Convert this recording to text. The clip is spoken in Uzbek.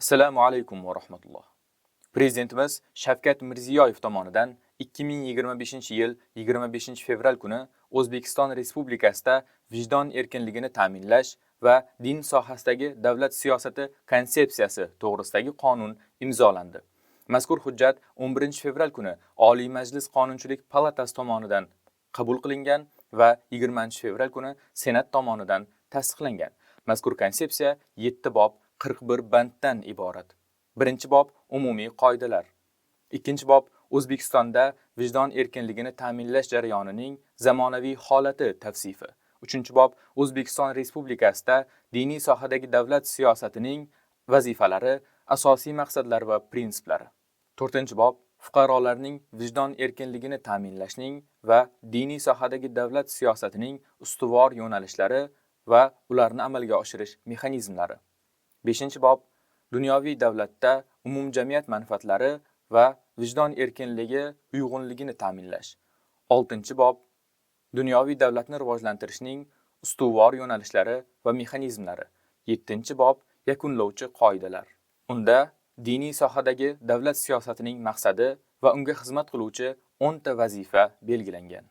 Assalomu alaykum va rahmatulloh. Prezidentimiz Shavkat Mirziyoyev tomonidan 2025-yil 25-fevral kuni O'zbekiston Respublikasida vijdon erkinligini ta'minlash va din sohasidagi davlat siyosati konsepsiyasi to'g'risidagi qonun imzolandi. Mazkur hujjat 11-fevral kuni Oliy Majlis Qonunchilik palatasi tomonidan qabul qilingan va 20-fevral kuni Senat tomonidan tasdiqlangan. Mazkur konsepsiya 7 bob 41 banddan iborat. Birinchi bob umumiy qoidalar. Ikkinchi bob O'zbekistonda vijdon erkinligini ta'minlash jarayonining zamonaviy holati tavsifi. Uchinchi bob O'zbekiston Respublikasida diniy sohadagi davlat siyosatining vazifalari, asosiy maqsadlari va prinsiplari. To'rtinchi bob fuqarolarning vijdon erkinligini ta'minlashning va diniy sohadagi davlat siyosatining ustuvor yo'nalishlari va ularni amalga oshirish mexanizmlari. Beshinchi bob dunyoviy davlatda umumjamiyat manfaatlari va vijdon erkinligi uyg'unligini ta'minlash. Oltinchi bob dunyoviy davlatni rivojlantirishning ustuvor yo'nalishlari va mexanizmlari. Yettinchi bob yakunlovchi qoidalar. Unda diniy sohadagi davlat siyosatining maqsadi va unga xizmat qiluvchi 10 ta vazifa belgilangan.